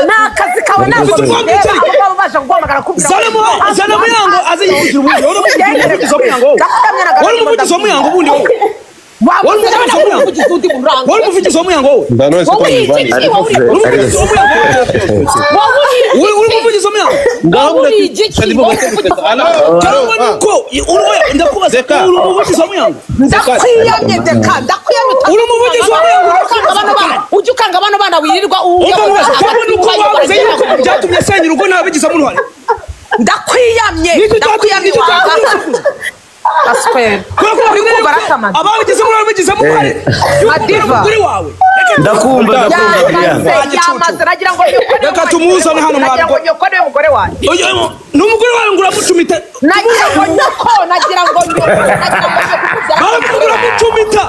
Ni akazi kawe, ntabwo Ufite ubwoba bw'iki? abo baba baje kuguhamagara kubwira. Zana Muyango aze yivugira ubundi. Wowe umuvugizi wa Muyango, wowe. Wowe umuvugizi wa Muyango ubundi, wowe. Wowe umuvugizi wa Muyango. Wowe umuvugizi wa Muyango, wowe. Ndanone se ko mubivanye? Ariko Uri umuvugizi wa Muyango, wowe. Uri umuvugizi wa Muyango. Ngaho Wowe uri igiki? Cyangwa nuko uri, ndakubaza, Reka. uri umuvugizi wa Muyango? Ndakwiyamye, deka, ndakwiyamye. Uri umuvugizi wa Muyango? Ukanga bano bana, ujya ukanga bano bana wirirwa Umva mubaze, cyangwa nuko wabuze yuko byatumye asenya urugo ntabigizemo uruhare? Ndakwiyamye. Nicyo cyatumye, Ndakwiyamye. nicyo cyatumye usakuza. Aswera. Kubera ko Uri bavuze kumva yuko arakamana. ababigizemo uruhare, babigizemo uruhare yuko Madiva. umugore wawe. Ndakumva, ndakumva, Brian. Yamaze, yamaze, nagira ngo nyoko niwe Reka tumuzane hano. Nagira ngo Mwabwo. nyoko niwe mugore wanjye. Ni umugore wawe ngo uramucumita. Nagira ngo nyoko, nagira ngo nyoko, nagira ngo nyoko. Baravuga uramucumita.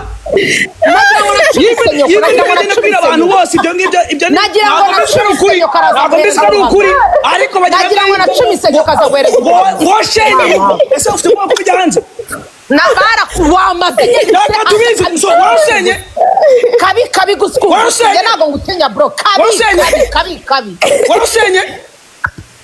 Nagira ngo nacumise nyoko, Yibe nagira ngo ndagenda nabwira nacumise abantu nyoko. bose ibyo ngibyo, ibyo Nagira ngo ntabwo mbizi ko ari nacumise ukuri. nyoko araza Ntabwo mbizi ko ari guhereza. ukuri, ariko bagira Nagira ngo nacumise nyoko aza guhereza. Washenye, ese ufite ubwoba ko bijya hanze? Na Wamaze. Reka tubizi, so warasenye. Kabi kabi gusku. Warusenye. Njye ntabwo ngutinya, bro, kabi. Warusenye. Kabi kabi kabi. Warasenye.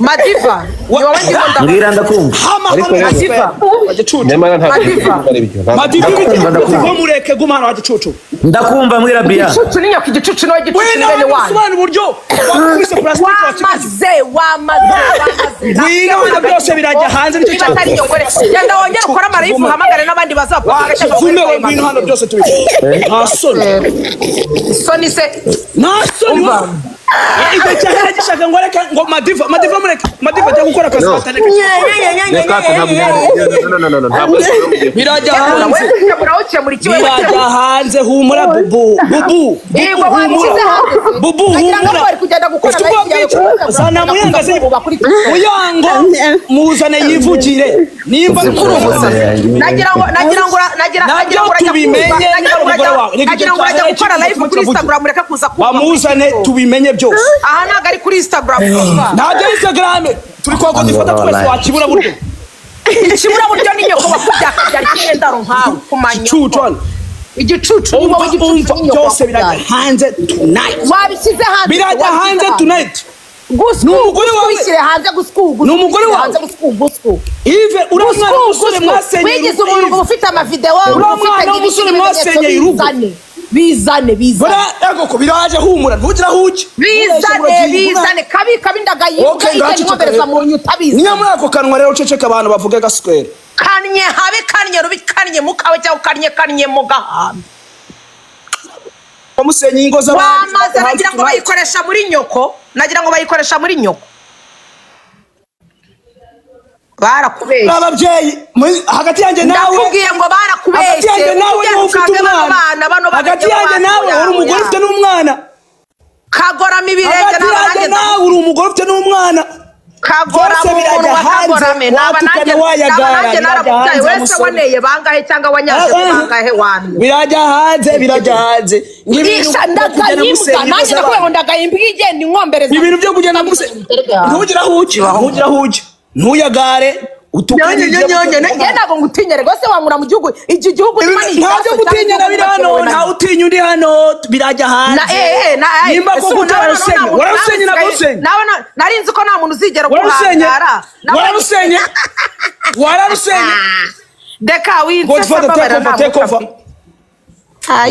Madiva, ni wowe ndimo ndavuga. Mbwira, ndakumva. Hama. Ariko Hama. rero- Wagicucu. Nyamara ntabwo Madiva. ari byo. Madiva. Ndakumva, ndakumva. Mureke, guma hano, wagicucu. Ndakumva, mbwira, Brian. Igicucu ni nyoko, igicucu niwe, We gicucu ni nawe bene wanyu. usobanura uburyo wakubise plastique wakicucu. Wamaze, wamaze, wamaze. Ngwino hano, byose birajya hanze, nicyo Niba atari cyatumye. nyoko, genda wongere ukore amarayifu, uhamagare n'abandi bazapotinga. Wakivume we, ngwino hano byose tubivuge, nta soni. Soni se? Nta soni. Umva. Icyo cyahera gishaka ngo reka ngo Madiva, Madiva, mureke Madiva ajya gukora akazi. No. Batareka. Reka ntabwo, no, no, no, no, ntabwo. Birajya Kemura we. hanze. Kemura wowe, ukemura iki we? Birajya hanze, humura bubu, bubu. Yego, Bubu, wabishyize humura. hanze. Bubu, Nagira ngo humura. bari kugenda gukora Ufite ubwoba live yawe bw'iki? kuvuga. Zana Muyango aze. Kuvuga kuri TikTok. Muyango muzane yivugire nimba Nagira ngo nagira ngo nagira Nabyo nagira ngo urajya tubimenye, kumva, nagira ngo umugore urajya wawe. Reka nagira ngo urajya icyo gukora cyahera live kuri kivuge. Instagram, reka kuza kumva. Bamuzane tubimenye byose. Aha ntabwo ari kuri Instagram, kuva. Ntabyo Instagram turi kwa dufata twese, wakibura buryo. Ikibura buryo ni nyoko wakubyakabyara ikinyendaro nkawe kumanya. Cucu hano. Igicucu ni Umva, wowe, igicucu umva, ni nyoko byose birajya wakubyaye. hanze tonight. Wabishyize hanze. Birajya Wabishyize hanze tonight. Gusku. Ni umugore wawe. Gusku, bishyire hanze, gusku gusku. Ni umugore Bishyire wawe. hanze, gusku gusku. Ive, uriya mwana w'umusore Gusku. mwasenyeye Wigize urugo, umuntu Yves. ngo ufite amavideo. Uriya Ufite mwana n'ibiki w'umusore n'ibimenyetso, mwasenyeye urugo. bizane, bizane, bizane. Buriya ego ko biraje, humura, ntugira aho ujya. Bizane, bizane, kabi kabi, ndagayimbwa. Okay, Igenda ngaceceka inkomereza rero. mu nyu utabizi. Niyo muri ako kanwa rero, uceceka, abantu bavuge gaswera. Kanye habe, kanye rubi, kanye mukawe, cyangwa kanye, kanye mu gahanga. Bamusenye ingo z'abandi. Wamaze. Nagira ngo bayikoresha muri nyoko, nagira ngo bayikoresha muri nyoko, barakubeshye. Ababyeyi hagati yanjye nawe, Ndakubwiye ngo hagati barakubeshye. yanjye nawe Ujye niwe ufite ukange bano umwana. bana, bano bana. Hagati yanjye nawe uri umugore ufite n'umwana. Kagoramo ibirenge. Hagati Naba yanjye nanjye nawe uri umugore ufite n'umwana. Kagora Byose mu birajya munwa. hanze, Kagorame naba watukana, nanjye, naba wayagara, nanjye birajya narakubyaye hanze, wese. musore. Waneye bangahe cyangwa wanyaje Ah, ah. bangahe wamye? Birajya hanze, birajya hanze. Ng'ibintu Isha, byo kugenda ndagayimbwa musenya ingo nanjye ndakubwira ngo z'abandi. ndagayimbwa igenda inkombereza. Ibintu byo kugenda musenya, ntugire aho ujya, ntugire aho ujya, ntuyagare utukane. Njye ntabwo ngutinya rwose, wankura mu gihugu iki gihugu urimo ni Nta byo ikibazo gutinya cyangwa na biri hano, igihugu. ntawe utinya undi hano, birajya Na hanze. eh eh na eh Nimba ese koko ubu nawe utararusenye, nta muntu- wararusenye, nawe ntabwo usigaye- usenye. nawe nari nzi ko nta muntu uzigera Wararusenye, ukuhangara. wararusenye, wararusenye. Deka winsese. Godfather, take Mbabarira, over, take ntabwo over.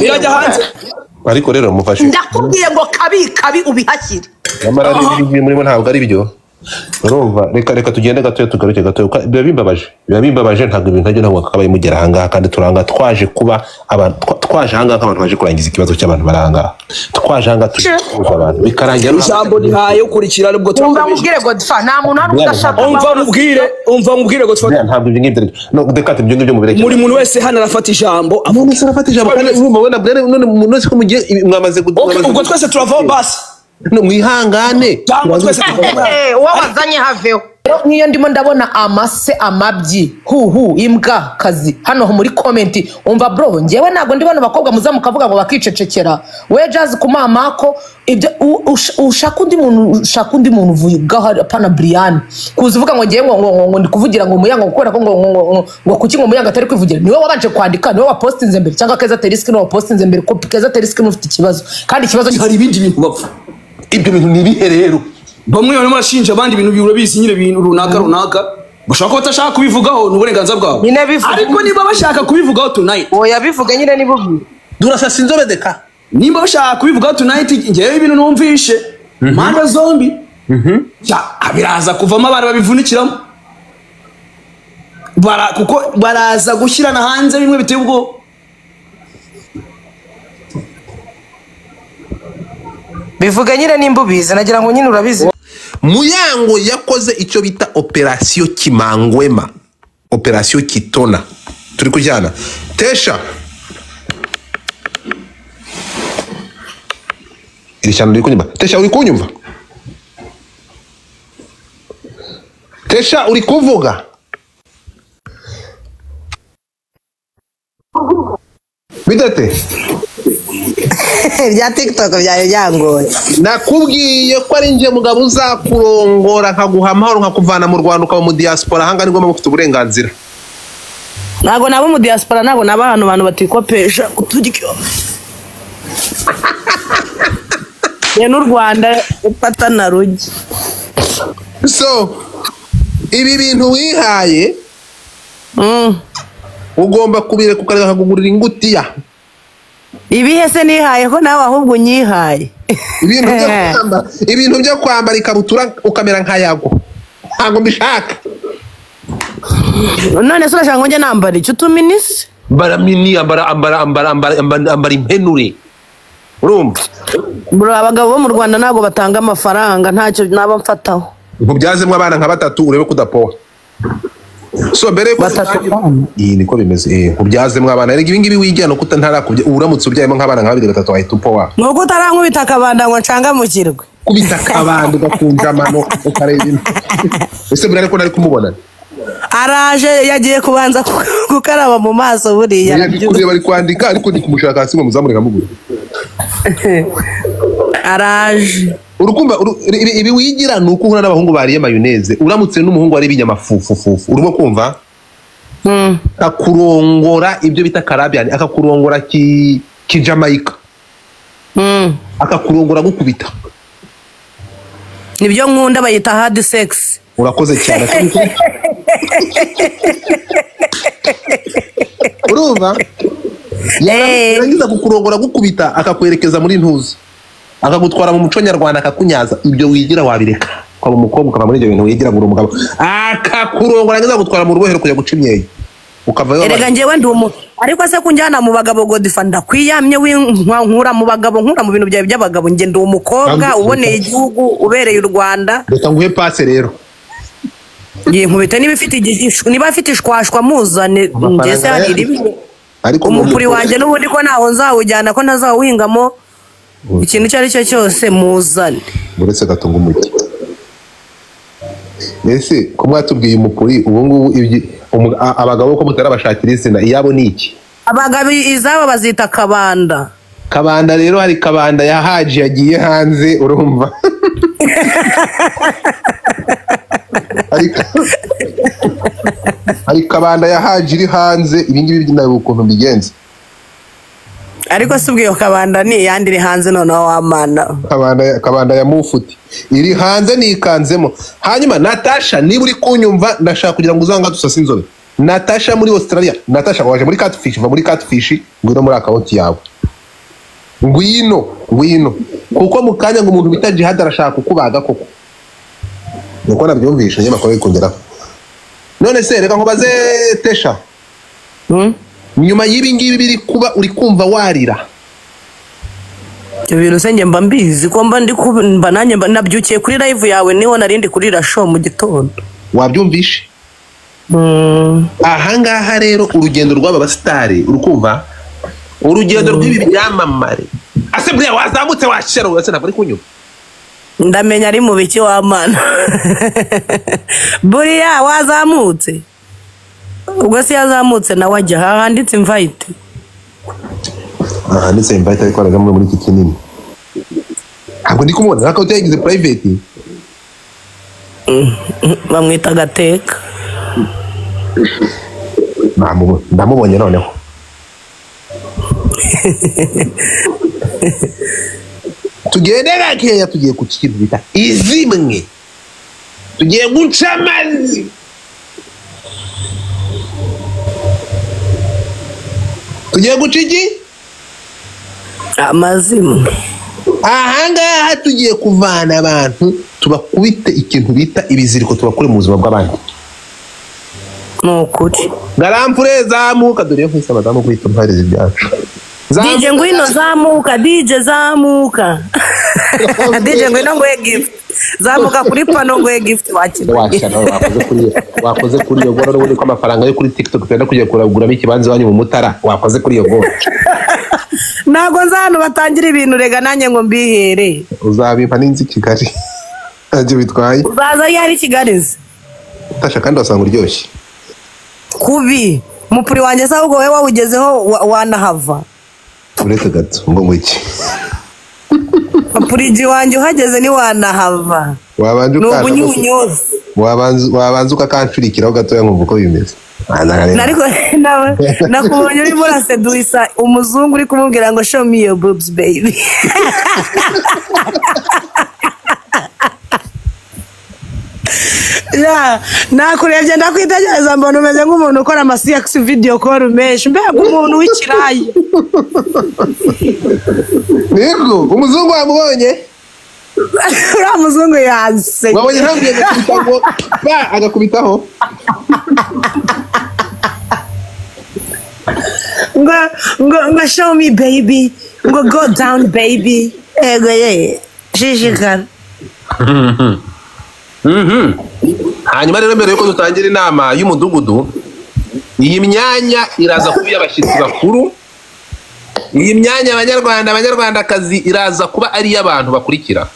Birajya hanze. Ariko rero mufashe. Ndakubwiye ngo kabi kabi ubihashyire. Nyamara rero ibi ngibi murimo ntabwo ari byo, urumva? Reka tugende gatoya, tugaruke gatoya. Biba bimbabaje, biba bimbabaje. Ntabwo ibintu ntabyo, ntabwo kakabaye mugera ahangaha, kandi turanga twaje kuba abantu twaje ahangaha nk'abantu baje kurangiza ikibazo cy'abantu bari ahangaha. Twaje ahangaha tuje guhuza abantu, bikarangira Ijambo rihaye ukurikira nubwo Umva turakomeje. mubwire, Godfa, nta muntu hano udashaka. Umva mubwire, umva mubwire, Godfather. Ntabwo ibyo ngibyo ari byo. No, reka ibyo ngibyo mubireke. Buri muntu wese hano arafata ijambo avuga. None se arafata ijambo kandi urumva we na Brian, none umuntu wese ko mugiye mwamaze Okay, ubwo twese turavaho basi. No, mwihangane. Cyangwa twese tuvaho. Eh, uwo wazanye haveho. Rero nk'iyo ndimo ndabona amase, amabyi, huhu, imbwa kazi hano muri comment, umva bro, njyewe ntabwo ndi bano bakobwa muza mukavuga ngo bakicecekera. We Jazz, kumamako ibyo ushaka undi muntu, ushaka undi muntu uvugaho, apana Brian kuza uvuga ngo ngewe ngo ndi kuvugira ngo Muyango kubera ko ngo kuki ngo Muyango atari kwivugira. Niwe wabanje kwandika, niwe wapostinze mbere, cyangwa Keza Teriski niwe wapostinze mbere, ko Keza Teriski niwe ufite ikibazo kandi ikibazo Hari ibindi bintu bapfa. Ibyo bintu ni ibihe rero? Bamwe barimo barashinja abandi ibintu urabizi nyine, ibintu runaka runaka bashobora kuba batashaka kubivugaho, ni uburenganzira bwabo. Nyine bivuge. Ariko niba bashaka kubivugaho tonight, Oya, bivuge nyine niba ubizi. Durasasa inzobe deka. Nimba bashaka kubivugaho tonight, ngewe ibintu numvishe impande zombi, biraza kuvamo abantu babivunikiramo. Kuko baraza gushyirana hanze bimwe biteye ubwoba. Bivuge nyine nimba ubizi, nagira ngo nyine urabizi. Muyango yakoze icyo bita operasiyo Kimangwema, operasiyo Kitona. Turi kujyana Tesha, iri shyano riri kunyumva. Tesha, uri kunyumva? Tesha, uri kuvuga? Bidate Ibya TikTok byawe byangoye. Nakubwiye ko ari njye mugabo uzakurongora, nkaguha amahoro, nkakuvana mu Rwanda ukaba mu diaspora. Ahangaha nibwo mba mufite uburenganzira. Ntabwo naba mu diaspora, ntabwo naba ahantu abantu batikopesha uturyo. Ye n'u Rwanda ufata na rugi. So ibi bintu wihaye ugomba kubireka ukareka akakugurira ingutiya. Ibihe se nihaye ko nawe ahubwo unyihaye? Ibintu byo kwambara, ibintu byo kwambara ikabutura ukamera nka Yago, ntabwo mbishaka. None se urashaka ngo njye nambara icyo utuminisi? Ambara mini, ambara ambara ambara ambara ambara ambara impenure, urumva? Bro, abagabo bo mu Rwanda ntabwo batanga amafaranga, ntacyo naba mfataho. Nkubyazemo abana nka batatu urebe ko udapoha. So mbere yuko Batatu? Iyi niko bimeze, nkubyazemo abana. Erega ibi ngibi wigira no kutarakubye, uramutse ubyayemo nk'abana nka babiri batatu wahita upoha. Nuko utarankubita akabanda ngo nshangamukirwe. Kubita akabanda ugakunja amano ukareba ibintu. Ese buriya ariko nari kumubona? Araje, yagiye kubanza gukaraba mu maso buriya. Ndi kureba ari kwandika, ariko ndi kumushaka hasi ngo muzamure nkamubura. Araje. Urukumva ibi wigira ni uko uhura n'abahungu bariye mayoneze. Uramutse n'umuhungu wariye ibinyamafufufufu, urimo kumva, akakurongora ibyo bita Caribbean, akakurongora ki Jamaica, akakurongora gukubita. Nibyo nkunda, bayita hard sex. Urakoze cyane. Urumva, yarangiza kukurongora gukubita akakwerekeza muri ntuzi, akagutwara mu muco nyarwanda, akakunyaza. Ibyo wigira wabireka ukaba umukobwa, ukava muri ibyo bintu wigira ngo uri umugabo. Akakurongora yarangiza akagutwara mu rubohero kujya guca imyeyo, ukavayo. Erega njyewe ndi umu ariko se kunjyana mu bagabo, Godifa, ndakwiyamye, winkura mu bagabo, nkura mu bintu byawe by'abagabo. Njye ndi umukobwa uboneye igihugu, ubereye u Rwanda. Reka nguhe pase rero. Ngiye nkubita niba ifite niba afite ishwashwa muzane. Amafaranga Njye se hari iribi? Ariko Umupuri wanjye n'ubundi ko ntaho nzawujyana, ko ntazawuhingamo ikintu icyo ari cyo cyose, muzane. Uretse gatunga umuti. Ese ko mwatubwiye umupuri ubu ngubu, abagabo ko mutarabashakira izina, iyabo ni iki? Abagabo izabo bazita kabanda. Kabanda rero, hari kabanda ya Haji yagiye hanze, urumva? Hari kabanda ya Haji iri hanze. Ibi ngibi nawe ukuntu mbigenza. Ariko si ubwo iyo kabanda ni iyandi iri hanze noneho wamana? Kabanda ya Mufuti iri hanze nikanzemo. Hanyuma Natasha, niba uri kunyumva, ndashaka kugira ngo uzanga dusase inzobe. Natasha muri Australia, Natasha waje muri Catfish, va muri Catfish ngwino muri account yawe, ngwino ngwino, kuko mu kanya ngo umuntu bita Jihad arashaka kukubaga koko, niko nabyumvishe nyuma makuru kongeraho. None se reka nkubaze Tesha, nyuma y'ibi ngibi biri kuba, uri kumva warira? Ibyo bintu se njye mba mbizi ko mba ndi mba nanjye mba nabyukiye kuri live yawe, niho narindi kurira show mu gitondo. Wabyumvishe? Ahangaha rero urugendo rw'aba basitari, urukumva urugendo rw'ibi byamamare. Ase buriya wazamutse washera uretse ntabwo ari kunyumva. Ndamenya ari mu biki wamana. Buriya wazamutse, ubwo se yazamutse nawe ajya handitse invite. Aha ndetse invite, ariko arajya muri iki kinini ntabwo ndi kumubona, ariko yagize private. Bamwita Gateka. Ndamubonye noneho. Tugende gakeya, tugiye ku kintu bita izimwe, tugiye guca amazi. Tugiye guca iki? Amazimwe. Ahangaha tugiye kuvana abantu tubakubite ikintu bita ibiziriko, tubakure mu buzima bw'abandi. Ni ukuri. Garampure zamuka, dore yo kwisa abadamu kwita umparezi byacu. DJ ngwino zamuka, DJ zamuka. DJ ngwino nguhe gift. Zamuka kuri pano nguhe gift wakira. Wakoze kuri iyo goro n'ubundi ko amafaranga yo kuri TikTok tugenda kujya kuraguramo ikibanza iwanyu mu Mutara, wakoze kuri iyo goro. Ntabwo nza hano batangira ibintu rega nanjye ngo mbihere. Uzabimpa n'inzu i Kigali. Ntacyo bitwaye. Uzaza ryari i Kigali se? Utasha kandi wasanga uryoshye. Kubi. Mupuri wanjye se ahubwo wowe wawugezeho wanahava. Uretse gato ngo ngwiki. Mupuriji wanjye uhageze ni wanahava. Wabanza ukakanshurikiraho gatoya nkumva uko bimeze. Ariko nakubonye urimo uraseduisa umuzungu uri kumubwira ngo show me your boobs baby. Ya, nakurebye ndakwitegereza mbona umeze nk'umuntu ukora ama CX video call menshi, mbega umuntu w'ikirayi. Niko umuzungu wamubonye? Uriya muzungu yanse. Wabonye ntabwo agakubitaho, ba agakubitaho. Ngo show me baby, ngo go down baby. Ego ye, shishikara. Hanyuma rero mbere yuko dutangira inama y'umudugudu, iyi myanya iraza kuba iy'abashyitsi bakuru. Iyi myanya abanyarwanda abanyarwandakazi iraza kuba ari iy'abantu bakurikira.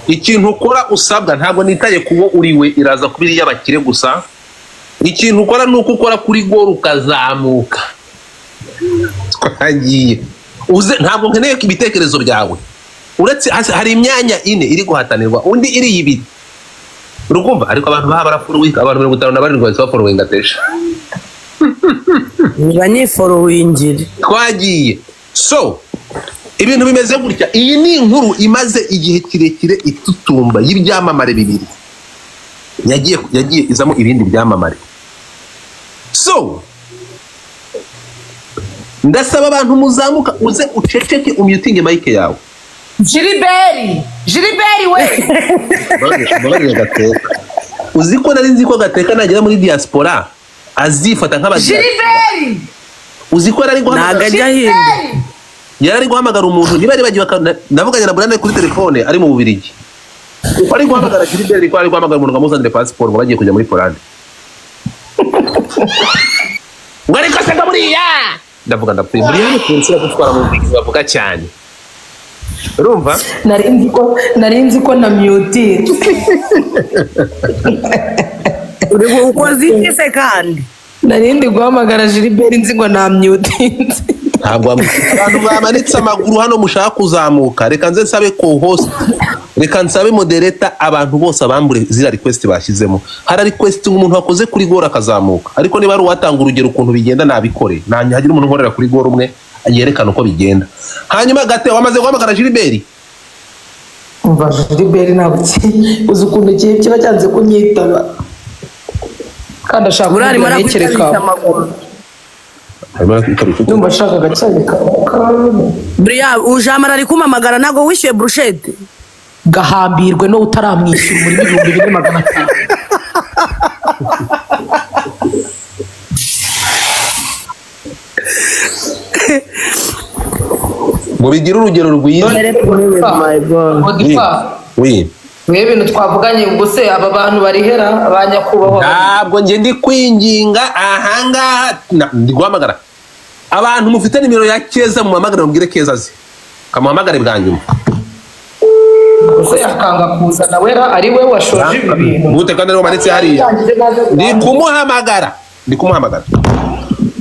Ikintu ukora usabwa, ntabwo nitaye kubo uriwe, iraza kuba iy'abakire gusa. Ikintu ukora nuko ukora kuri goro ukazamuka. Twagiye. Uze, ntabwo nkeneye ibitekerezo byawe. Uretse hari imyanya ine iri guhatanirwa, undi iri ibiri. Urukumva ariko abantu baha barafollowing, abantu 57 bahise bafollowing atesha. Banyifollowingire. Twagiye. So ibintu bimeze gutya. Iyi ni inkuru imaze igihe kirekire itutumba y'ibyamamare bibiri. Yagiye izamo ibindi byamamare. So ndasaba abantu muzamuka uze uceceke umutinge mic yawe. Gilbert we. Gateka. Uzi ko nari nzi ko Gateka nagera muri diaspora azifata nk'abadiaspora. Gilbert. Uzi ko yari guhamagara. Yari guhamagara umuntu niba ari bagiye navuganye na Brandon kuri telefone ari mu Bubiligi. Uko ari guhamagara Gilbert ko ari guhamagara umuntu ngamuzanire passport ngo bagiye kujya muri Poland. Ngo ariko se buriya. Ndavuga ndapfuye. Buriya ni kunsira gutwara mu Bubiligi bavuga cyane. Urumva? Nari nzi ko na mute. Uri ukoze iki se kandi? Nari ndi guhamagara Gilbert nzi ngo na mute. Ntabwo abantu bamanitse amaguru hano mushaka kuzamuka. Reka nze nsabe co-host, reka nsabe moderator, abantu bose abambure zira request bashyizemo. Hari request umuntu wakoze kuri gora akazamuka, ariko niba ari uwatanga urugero ukuntu bigenda nabikore. Nanjye hagira umuntu nkorera kuri gora umwe yerekana uko bigenda. Hanyuma Gate wamaze guhamagara Gilbert? Umva Gilbert ntabwo uzi ukuntu kiba cyanze kunyitaba. Kandi ashaka kunyitereka. Ndumva ashaka agacyayi Buriya ujamara ari kumamagara ntabwo wishyuye brushete. Gahambirwe no utaramwishyura muri 2500. Ngo bigire urugero rwiza. Oui. Mwe ibintu twavuganye ubwo se aba bantu barihera abanyakubahwa. Ntabwo nge ndi kwinginga ahangaha ndi guhamagara abantu mufite nimero ya Keza, muhamagare mubwire Keza aze. Kamuhamagare bwa nyuma. Ubwo akanga kuza na wera ari we washoje ibi bintu. Gute kandi ariwe manitse hariya. Ndi kumuhamagara. Ndi kumuhamagara.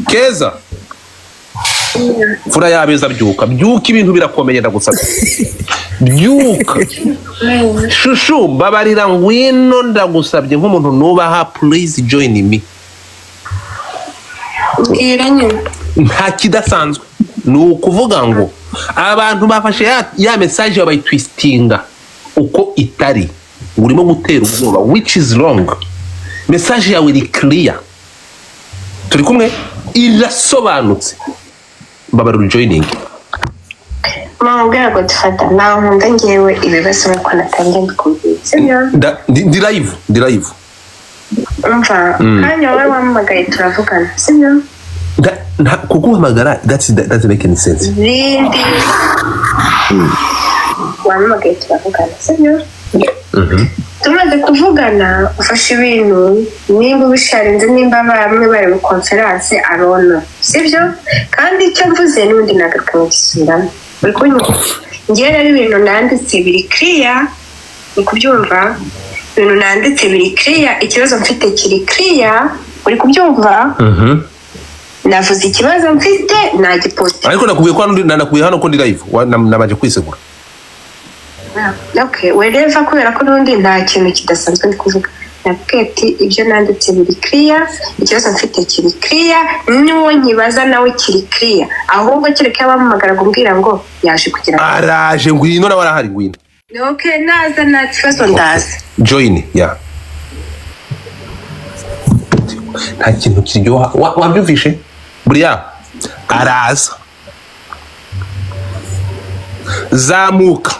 Keza. Fura yabeza byuka. Byuka ibintu birakomeye ndagusabye. Byuka. Shushu mbabarira ngwino ndagusabye nk'umuntu nubaha, please join me. Mbwira nyine. Nta kidasanzwe. Ni ukuvuga ngo abantu bafashe ya message bayitwistinga uko itari, urimo gutera ubwoba, which is wrong. Message yawe iri clear, turi kumwe, irasobanutse. Mbabarira joining. Mama ubwira ngo dufata ntawe nkunda ngewe ibibazo nk'uko natangiye mbikubwira, sibyo? Ndi live, ndi live. Umva, kanya wowe wampamagaye turavugana, sibyo? Kuguhamagara that doesn't make any sense. Zindi wampamagaye turavugana, sibyo? Tumaze kuvugana ufashe ibintu nimba ubisharinze, nimba bamwe bari mu konferanse arono, sibyo? Kandi icyo mvuze n'ubundi nagaruka nkagisubiramo, uri kunyumva? Ngewe rero ibintu nanditse biri clear, uri kubyumva? Ibintu nanditse biri clear, ikibazo mfite kiri clear, uri kubyumva? Navuze ikibazo mfite, nagiposita. Ariko nakubwiye ko hano nakubwiye hano ko ndi live. Nabanje kwisegura. Okay, wereva kubera ko n'ubundi nta kintu kidasanzwe ndi kuvuga. Nakubwiye ati ibyo nanditse biri clear, ikibazo mfite kiri clear, n'uwo nkibaza nawe kiri clear. Ahubwo kereka yabampamagara kumbwira ngo yaje kugira ngo araje, ngwino, nawe arahari, ngwino. Okay, naza nta kibazo, ndaza. Join ya nta kintu kiryoha. Wabyumvishe buriya araza zamuka.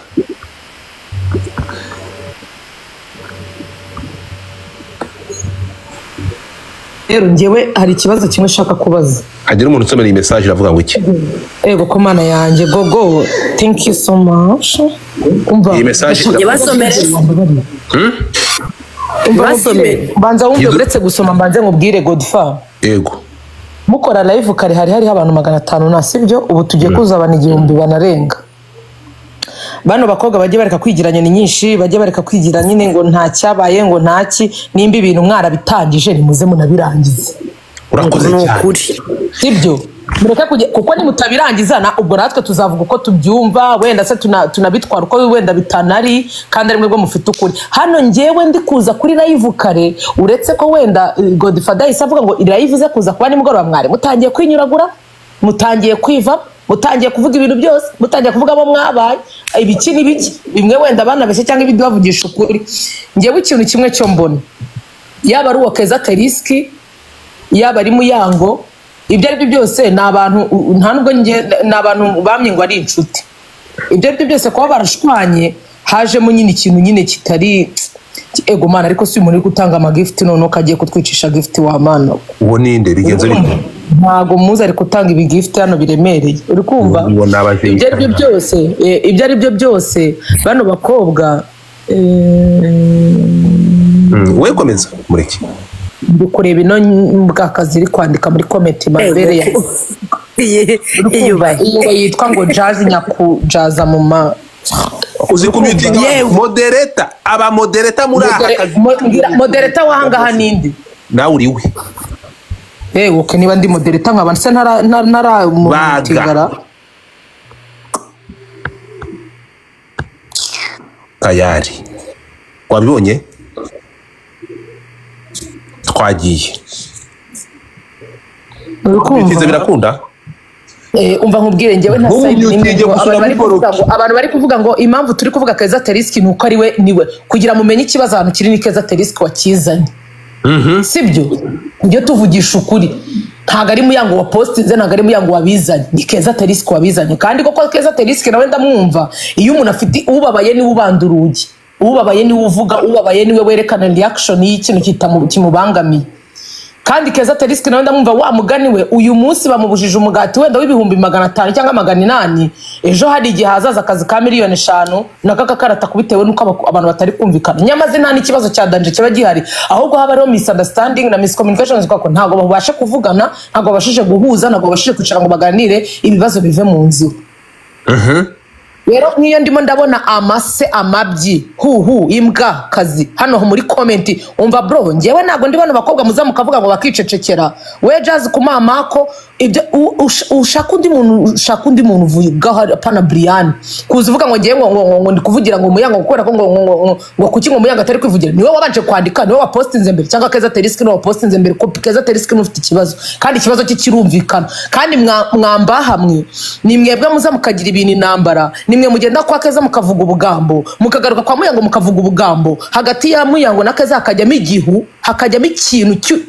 Rero njyewe hari ikibazo kimwe nshaka kubaza. Hagira umuntu usomera iyi message, iravuga ngo iki? Ego ko mana yanjye gogo, thank you so much. Umva. Iyi message Ntibasomere. Umva. Basomere. Banza wumve. Idu- Uretse gusoma mbanze nkubwire, Godfa. Yego. Mukora live kare hari hariho abantu 500 na sibyo? Ubu tugiye kuza abantu 1000 banarenga. Bano bakobwa bajye bareka kwigira nyoni nyinshi, bajye bareka kwigira nyine ngo nta cyabaye, ngo ntaki. Nimba ibintu mwarabitangije nimuze munabirangize. Urakoze Ni cyane. ukuri. Sibyo? Mureke kujya, kuko nimutabirangiza na ubwo natwe tuzavuga uko tubyumva, wenda se tunabitwara uko wenda bitanari, kandi ari mwebwe mufite ukuri. Hano njyewe ndi kuza kuri live kare, uretse ko wenda Godfather yahise avuga ngo live ize kuza kuba nimugoroba, mwari mutangiye kwinyuragura, mutangiye kwiva, mutangiye kuvuga ibintu byose, mutangiye kuvuga abo mwabaye ibiki n'ibiki, bimwe wenda banabeshye cyangwa ibindi bavugisha ukuri. Njyewe ikintu kimwe cyo mbona, yaba ari uwo Keza Teriski, yaba ari Muyango, ibyo ari byo byose ni abantu nta nubwo njye ni abantu bamye ngo ari inshuti. Ibyo ari byo byose kuba barashwanye hajemo nyine ikintu nyine kitari ego mana. Ariko si umuntu uri gutanga amagifuti noneho ko agiye kutwicisha gifuti wa mana? Uwo ninde bigenze bite? Ntago muzi, ari gutanga ibigifuti hano biremereye, uri kumva? Uwo ni abaje. Ibyo ari byo byose, ibyo ari byo byose bano bakobwa, We komeza mureke. Ndi kureba ino mbwakazi iri kwandika muri komenti mabere ya Iyubahe. Iyi ngo yitwa ngo jazz nyakujaza mu ma Uzi kumyutinga? Yewe. Modereta, aba modereta muri aka kazi. Modereta wahangaha nindi? Nawe uriwe. Yewe, okay, niba ndi modereta nkaba nse ntara Baga. Tayari wabibonye, twagiye. Uri kumva? Bitinze birakunda. Umva nkubwire, njyewe nta Wowe side n'imwe ubyukiye ngo gusura abantu bari muri kuvuga boroki. ngo abantu bari kuvuga ngo impamvu turi kuvuga Keza Teriski ni uko ari we niwe kugira mumenye ikibazo ahantu kiri, ni Keza Teriski wakizanye, sibyo? Njye tuvugisha ukuri, ntabwo ari Muyango wa postinze, ntabwo ari Muyango wabizanye, ni Keza Teriski wabizanye. Kandi koko Keza Teriski nawe ndamwumva, iyo umuntu afite ubabaye niwe ubanda urugi, ubabaye niwe uvuga, ubabaye niwe werekana reaction y'ikintu kimubangamiye. Kandi Keza Teriski nawe ndamwumva, wa mugani we, uyu munsi bamubujije umugati wenda w'500,000 cyangwa 800, ejo hari igihe hazaza akazi ka 5 miliyoni nako kakarata bitewe n'uko abantu batari kumvikana. Nyamaze nta n'ikibazo cya danje kiba gihari, ahubwo haba hariho misunderstanding na miscommunication, kuko ntabwo babasha kuvugana, ntabwo babashije guhuza, ntabwo babashije kwicara ngo baganire ibibazo bive mu nzira. Rero nk'iyo ndimo ndabona amase, amabyi, huhu, imbwa kazi hano muri comment, umva bro, njyewe ntabwo ndi bano bakobwa muza mukavuga ngo bakicecekera. We Jazz kumamako ibyo ushaka undi muntu, ushaka undi muntu uvuga hapana Brian kuza uvuga ngo ngiye ngo ndi kuvugira ngo Muyango gukora ko ngo kuki ngo Muyango atari kwivugira. Niwe wabanje kwandika, niwe wapostinze mbere, cyangwa Keza Teriski niwe wapostinze mbere, ko Keza Teriski n'ufite ikibazo kandi ikibazo cye kirumvikana. Kandi mwamba hamwe ni mwebwe muza mukagira ibintu intambara, nimwe mugenda kwa Keza mukavuga ubugambo, mukagaruka kwa Muyango mukavuga ubugambo, hagati ya Muyango na Keza hakajyamo igihu, hakajyamo ikintu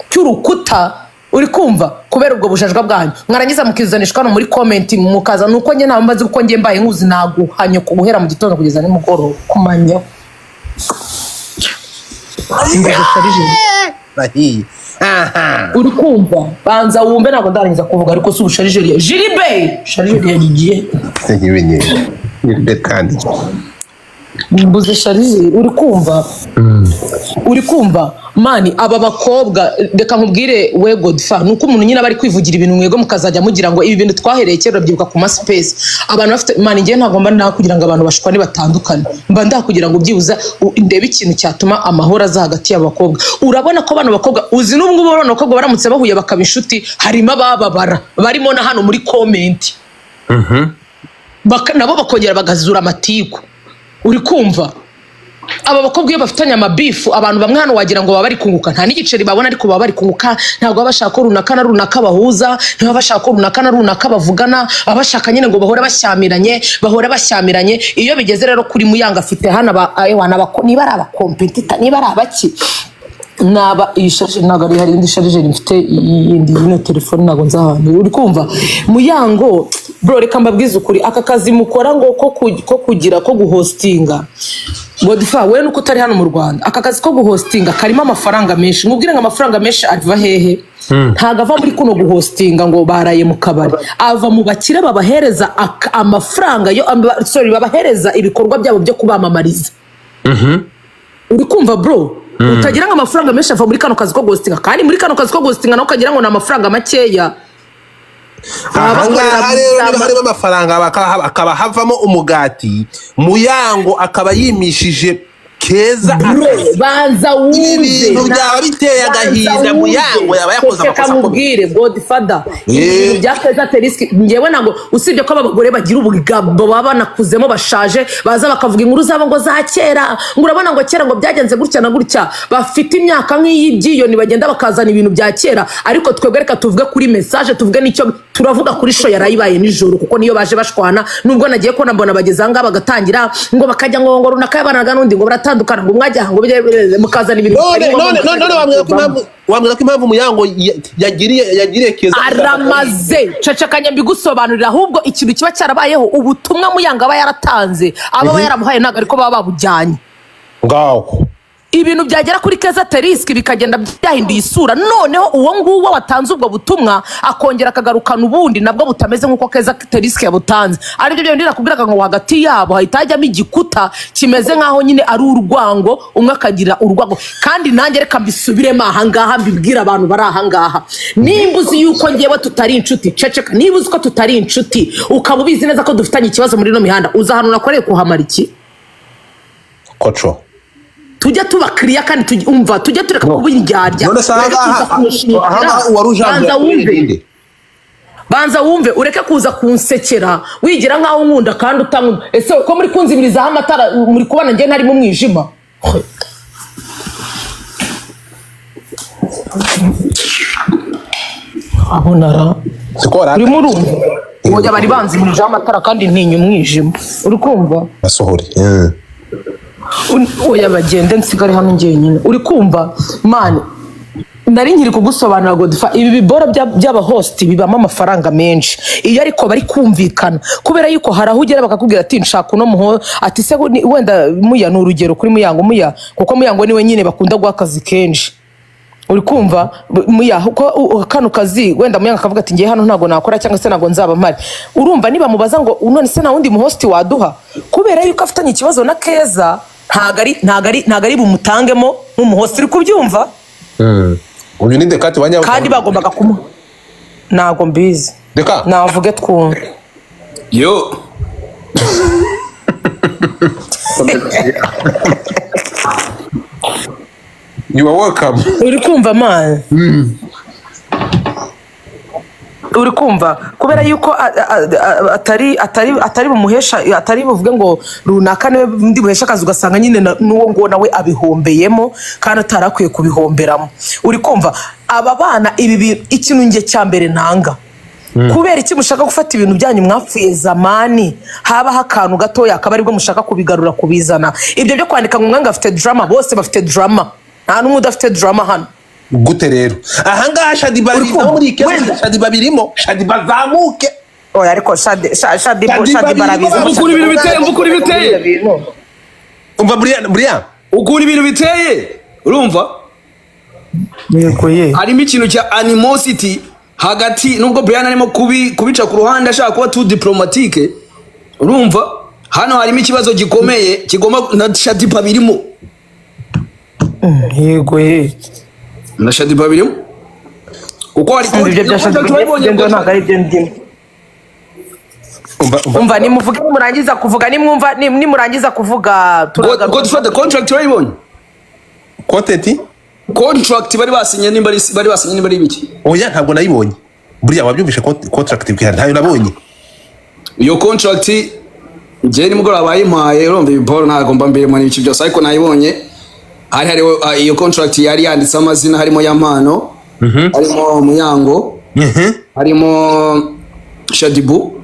cy'urukuta. Uri kumva kubera ubwo bujajwa bwanyu mwarangiza mukizanishwa no muri comment mukaza nuko njye ntabwo mbazi kuko njye mbaye nkuzi naguhanye guhera mu gitondo kugeza nimugoroba kumanya. Uri kumva banza wumve, ntabwo ndarangiza kuvuga ariko si ubusharijeri Jiribe sharijeri yagiye kandi mbuze sharijeri. Uri kumva uri kumva mani aba bakobwa reka nkubwire we Godfa, nuko umuntu nyine bari kwivugira ibintu mwego mukazajya mugira ngo ibi bintu twahereye kera byibuka ku ma space abantu bafite mani. Ngiye ntabwo mba ndakugira ngo abantu bashwane batandukane, mba ndakugira ngo byibuza ndebe ikintu cyatuma amahoro aza hagati y'abakobwa. Urabona ko bano bakobwa uzi n'ubwo ubona abakobwa baramutse bahuye bakaba inshuti, harimo abababara barimo na hano muri comment nabo bakongera bagazura amatiku. Uri kumva aba bakobwa iyo bafitanye amabifu abantu bamwe hano wagira ngo baba bari kunguka, nta n'igiceri babona ariko baba bari kunguka. Ntabwo baba bashaka ko runaka na runaka bahuza, ntibaba bashaka ko runaka na runaka bavugana, baba bashaka nyine ngo bahore bashyamiranye, bahore bashyamiranye. Iyo bigeze rero kuri Muyango afite hano niba ari abakompetita niba ari abaki naba iyi charge ntabwo ari hari indi charge mfite yindi ino telefone ntabwo nzahantu. Uri kumva Muyango bro, reka mbabwize ukuri, aka kazi mukora ngo ko kugira ko guhostinga Godfa we nuko utari hano mu Rwanda, aka kazi ko guhostinga karimo amafaranga menshi. Mubwire ngo amafaranga menshi ava hehe? Ntago ava muri kuno guhostinga ngo baraye mu kabari, ava mu bakire babahereza amafaranga yo sorry babahereza ibikorwa byabo byo kubamamariza. Uri kumva bro? Utagira ngo amafaranga menshi ava muri kano kazi ko guhostinga, kandi muri kano kazi ko guhostinga naho ukagira ngo ni amafaranga makeya. Ahangaha rero niba harimo amafaranga akaba havamo umugati, Muyango akaba yimishije Keza akazi. Banza wumve ibintu byaba biteye agahinda. Muyango yaba yakoze amakosa akomeye. Mubwire Godfather ibintu bya Keza Teriski ngewe ntabwo, usibye ko abagore bagira ubugabo baba banakuzemo bashaje baza bakavuga inkuru zabo ngo za kera, ngo urabona ngo kera ngo byagenze gutya na gutya, bafite imyaka nk'iyibyiyoni bagenda bakazana ibintu bya kera. Ariko twebwe reka tuvuge kuri message, tuvuge n'icyo turavuga kuri show yarayibaye nijoro, kuko niyo baje bashwana. Nubwo nagiye kubona mbona bageze aha ngaha bagatangira ngo bakajya ngo runaka yabanaga n'undi ngo baratandukana ngo mwajya ngo mukazana ibintu. None wambwira ko impamvu Muyango yagiriye Keza aramaze cecekanya mbigusobanurira, ahubwo ikintu kiba cyarabayeho ubutumwa Muyango aba yaratanze aba yaramuhaye ntabwo ariko baba babujyanye ngaho ibintu byagera kuri Keza Teriski bikagenda byahinduye isura. Noneho uwo nguwo watanze ubwo butumwa akongera akagarukana ubundi nabwo butameze nk'uko Keza Teriski yabutanze. Aribyo byo ndira ngo hagati yabo hahita hajyamo igikuta kimeze nk'aho nyine ari urwango, umwe akagira urwango. Kandi nanjye reka mbisubiremo aha ngaha mbibwira abantu bari aha ngaha, nimba uzi yuko ngewe tutari inshuti ceceka, niba uzi ko tutari inshuti ukaba ubizi neza ko dufitanye ikibazo muri ino mihanda, uza ahantu nakoreye kuhamara iki koco tujya tuba clear kandi umva tujya tureka kuba indyarya. None banza wumve ureke kuza kunsekera wigira nkaho unkunda kandi utankunda. Ese ko muri kunzibirizaho amatara muri kubona njye ntari mu mwijima? Abonara urimo urumva oya bari banzibirijeho amatara kandi ntinya umwijima. Uri kumva asohore oya bagende nsigare hano njyenyine. Uri kumva mani nari nkiri kugusobanura Godfa, ibi biboro by'aba host bibamo amafaranga menshi iyo ariko bari kumvikana, kubera yuko hari aho ugera bakakubwira ati nshaka uno muho ati se wenda Muya ni urugero kuri Muyango, Muya kuko Muyango niwe nyine bakunda guha akazi kenshi. Uri kumva Muya ko kano kazi wenda Muyango akavuga ati ngiye hano ntago nakora cyangwa se ntago nzaba mpari. Urumva niba mubaza ngo none se nta wundi mu host waduha, kubera yuko afitanye ikibazo na Keza ntago ari bumutangemo nk'umuhost. Uri kubyumva? Uyu ni Dekati wa Nyabugogo kandi bagombaga kumuha. Ntago mbizi Deka navuge twumve. Yo You are welcome. Uri kumva man? Uri kumva kubera yuko atari bumuhesha, atari buvuge ngo runaka niwe ndi buhesha akazi, ugasanga nyine n'uwo ngo nawe abihombeyemo kandi atarakwiye kubihomberamo. Uri kumva aba bana ibi ikintu nge cya mbere nanga kubera iki mushaka gufata ibintu byanyu mwapfuye zamani, habaho akantu gatoya akaba aribwo mushaka kubigarura kubizana. Ibyo byo kwandika ngo mwanga afite drama, bose bafite drama, nta n'umwe udafite drama hano. Gute rero ahangaha Shadiba muri ikese, Shadiba birimo, Shadiba zamuke. Oya ariko Shadiba barabizi. Ukuri ibintu biteye, ukuri biteye. Umva Brian, ukuri ibintu biteye, urumva? Yego ye. Harimo ikintu cya animosity hagati, nubwo Brian arimo kubica ku ruhande ashaka kuba too diplomatique, urumva? Hano harimo ikibazo gikomeye kigomba na Shadiba birimo. Yego ye. Na Shadiba birimo. Uko ari ibyo bya Shadiba ntabwo ari byo ndimo. Umva nimuvuge nimurangiza kuvuga, nimwumva nimurangiza kuvuga turagaruka. Godfather contract urayibonye? Content? Contract bari basinye nimba bari basinye nimba ari ibiki? Oya ntabwo nayibonye. Buriya wabyumvishe contract bwihari ntayo nabonye. Iyo contract ngiye nimugoroba bayimpaye, urumva ibi Paul ntabwo mba mbirimo n'ibiki byose, ariko nayibonye. Hari hariho iyo contract yari yanditse amazina, harimo Yampano, harimo Muyango, harimo Shadibu,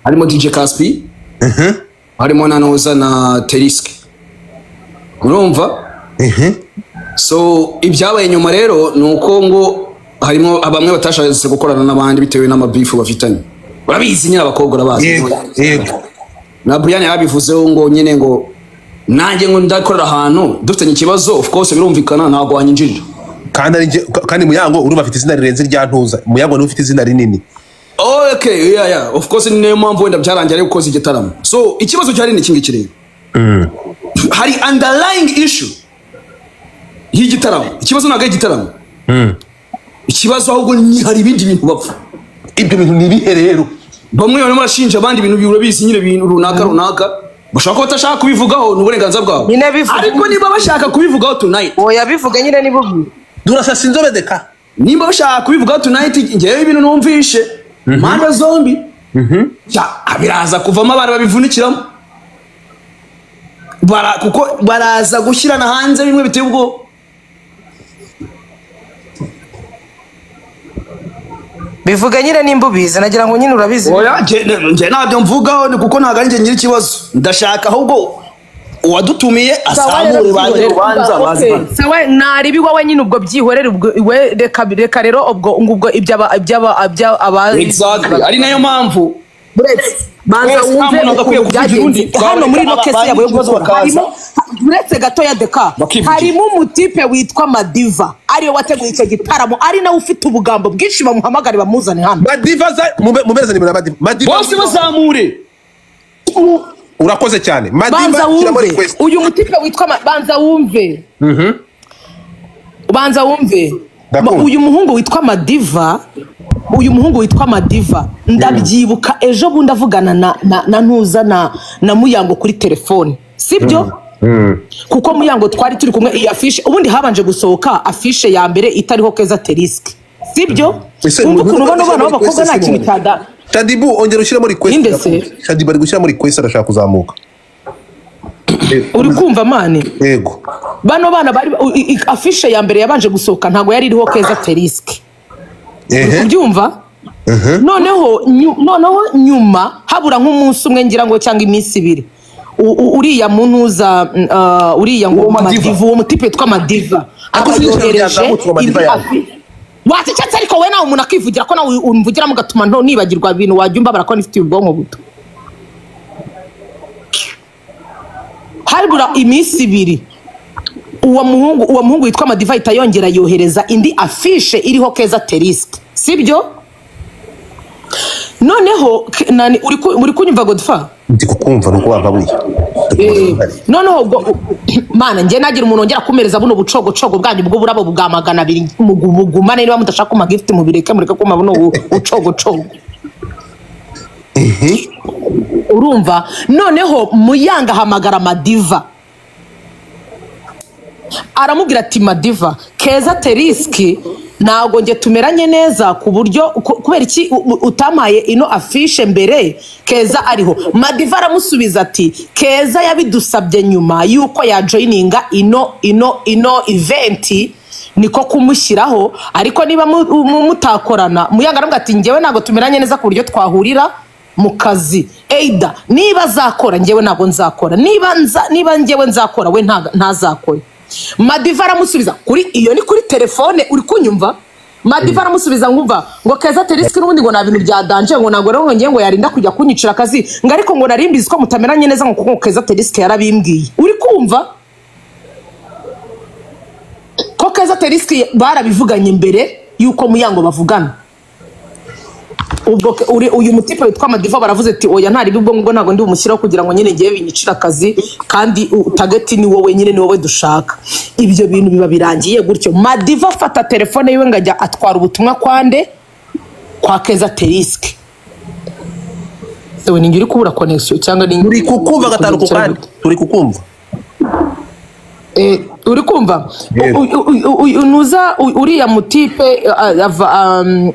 harimo DJ Caspi, harimo na Noza na Terisk. Urumva? So ibyabaye nyuma rero ni uko ngo harimo abamwe batashatse gukorana n'abandi bitewe n'amabifu bafitanye. Urabizi nyine abakobwa urabazi. Yego. Na Brian yabivuzeho ngo nyine ngo nanjye ngo ndakorera ahantu dufitanye ikibazo, of course birumvikana ntabwo wanyinjirira. Kandi Muyango urumva afite izina rirenze rya Ntuza. Muyango niwe ufite izina rinini. Okay, yeah. Of course niyo mpamvu wenda byarangiye ari gukoza igitaramo. So ikibazo cyari ni iki rero. Hari underlying issue y'igitaramo. Ikibazo ntabwo ari igitaramo. Ikibazo ahubwo ni hari ibindi bintu bapfa. Ibyo bintu ni ibihe rero? Bamwe barimo barashinja abandi ibintu urabizi nyine ibintu runaka. Bashaka ko batashaka kubivugaho ni uburenganzira bwabo. Ariko niba bashaka kubivugaho tonight. Oya bivuga nyine ni bubi. Durasasa inzobe deka. Nimba bashaka kubivugaho tonight ngewe ibintu numvishe. Manda zombi. Biraza kuvamo abantu babivunikiramo. Kuko baraza gushyirana hanze bimwe biteye ubwoba. Bivuga nyine nimba ubizi, nagira ngo nyine urabizi. Oya nje ntabyo mvugaho ni kuko ntabwo ari nje nyiri ikibazo. Ndashaka ahubwo uwadutumiye asamure banje rubanza bazi. Sawa naribi wowe nyine ubwo byihorere ubwo we reka rero ubwo ngubwo ibyaba aba exactly. Ari nayo mpamvu banza wumve hano muri no case yabo yo gukora harimo uretse gato ya deka harimo umutipe witwa Madiva ariyo wateguye icyo gitaramo, ari nawe ufite ubugambo bwinshi, bamuhamagare bamuzane hano. Madiva za mubeze ni Madiva. Madiva bose bazamure. Urakoze cyane. Madiva shyira muri request. Uyu mutipe witwa banza wumve. Banza wumve. Uyu muhungu witwa Madiva, uyu muhungu witwa Madiva ndabyibuka ejo bundi avugana na Ntuza na Muyango kuri telefone, sibyo? Kuko Muyango twari turi kumwe iyi afishe, ubundi habanje gusohoka afishe ya mbere itariho Keza Terisk, sibyo? Umva ukuntu bano bana b'abakobwa nta kintu cyada. Shadibu ongera ushyira muri request. Shadibu ari gushyira muri request arashaka kuzamuka. Uri kumva mani? Yego. Bano bana bari afishe ya mbere yabanje gusohoka ntago yari iriho Keza Terisk. Ubyumva? Noneho nyuma habura nk'umunsi umwe ngira ngo cyangwa iminsi ibiri, uriya muntuza uriya ngo Madiva, uwo mutipe witwa Madiva abayohereje wacecetse, ariko we nawe umuntu akivugira ko nawe umvugira mugatuma nto nibagirwa ibintu wajya umbabara ko nifitiye ubwonko buto. Habura iminsi ibiri uwo muhungu witwa Madiva ahita yongera yohereza indi afishe iriho Keza Terisk, sibyo? Noneho nani uri kunyumva Godfa? Ndi kukumva nuko bambabuye. Noneho mana nge nagira umuntu ongera kumereza buno bucogo bwanyu bwo burabo bwa 200 mugumane, niba mudashaka kuma gift mubireke mureke kuma buno bucogo. Urumva noneho Muyanga ahamagara Madiva aramubwira ati Madiva, Keza Teriski ntabwo njye tumeranye neza ku buryo kubera iki utampaye ino afishe mbere Keza ariho. Madiva aramusubiza ati Keza yabidusabye nyuma yuko yajoyininga ino event, niko kumushyiraho, ariko niba mutakorana. Muyanga aramubwira ati njyewe ntabwo tumeranye neza ku buryo twahurira mu kazi, eida niba azakora njyewe ntabwo nzakora, niba njyewe nzakora we ntazakora. Madiva aramusubiza kuri iyo ni kuri telefone, uri kunyumva? Madiva aramusubiza ngumva ngo Keza Teriski n'ubundi ngo nta bintu bya danje, ngo ntabwo rero ngiye ngo yarinda kujya kunyicira akazi, ngo ariko ngo narimbizi ko mutameranye neza, ngo kuko Keza Teriski yarabimbwiye. Uri kumva ko Keza Teriski barabivuganye mbere yuko Muyango bavugana. Ubwo uyu mutipe witwa Madiva baravuze ati oya ntari ubwo ngo ntabwo ndi bumushyiraho kugira ngo nyine ngiye binyicira akazi, kandi target ni wowe nyine, ni wowe dushaka. Ibyo bintu biba birangiye gutyo. Madiva afata telefone yiwe ngo ajya atwara ubutumwa kwande kwa Keza Teriski. Sewe ni uri kubura connection cyangwa ni turi kukumva gatanu ku kandi turi kukumva. Uri kumva nuza uriya mutipe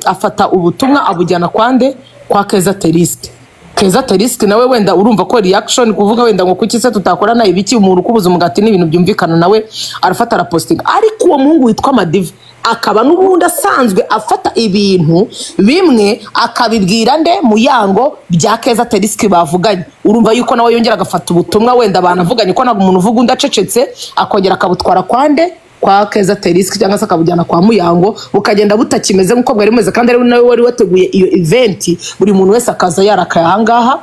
afata ubutumwa abujyana kwande kwa Keza Teriski. Keza Teriski nawe wenda urumva ko reaction kuvuga wenda ngo kuki se tutakorana ibiki, umuntu ukubuza umugati n'ibintu byumvikana, nawe arafata arapostinga. Ariko uwo muhungu witwa Madiva akaba n'ubundi asanzwe afata ibintu bimwe akabibwira nde Muyango bya Keza Teriski bavuganye. Urumva yuko nawe yongera agafata ubutumwa wenda banavuganye ko ntabwo umuntu uvuga undi acecetse, akongera akabutwara kwande kwa Keza Teriski cyangwa se akabujyana kwa Muyango, bukagenda butakimeze nk'uko bwari bumeze, kandi ari nawe wari wateguye iyo event. Buri muntu wese akaza yarakaye ahangaha